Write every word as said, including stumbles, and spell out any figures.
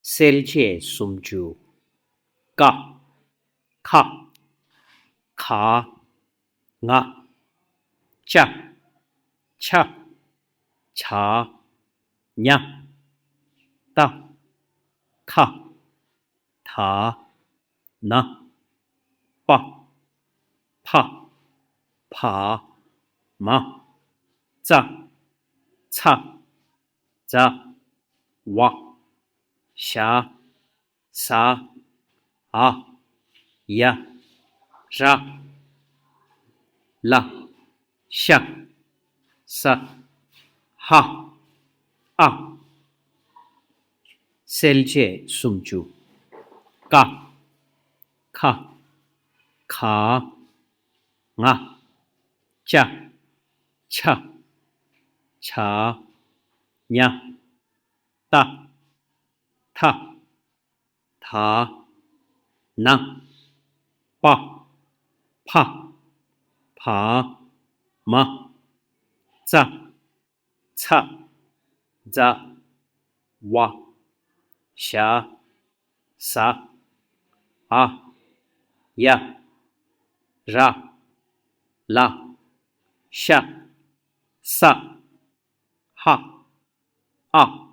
གསལ་བྱེད་སུམ་ཅུ། ཀ། ཁ། ག། ང་། ཅ། ཆ། ཇ། ཉ། ཏ། ཐ། ད། ན། པ། ཕ། བ། མ། ཙ། ཚ། ཛ། ཝ། ཞ། ཟ། འ། ཡ། ར། ལ། ཤ། ས། ཧ། ཨ། གསལ་བྱེད་སུམ་ཅུ། ཀ། ཁ། ག། ང་། ཅ། ཆ། ཇ། ཉ། ཏ། ཐ། ད། ན། པ། ཕ། བ། མ། ཙ། ཚ། ཛ། ཝ། ཞ། ཟ། འ། ཡ། ར། ལ། ཤ། ས། ཧ། ཨ།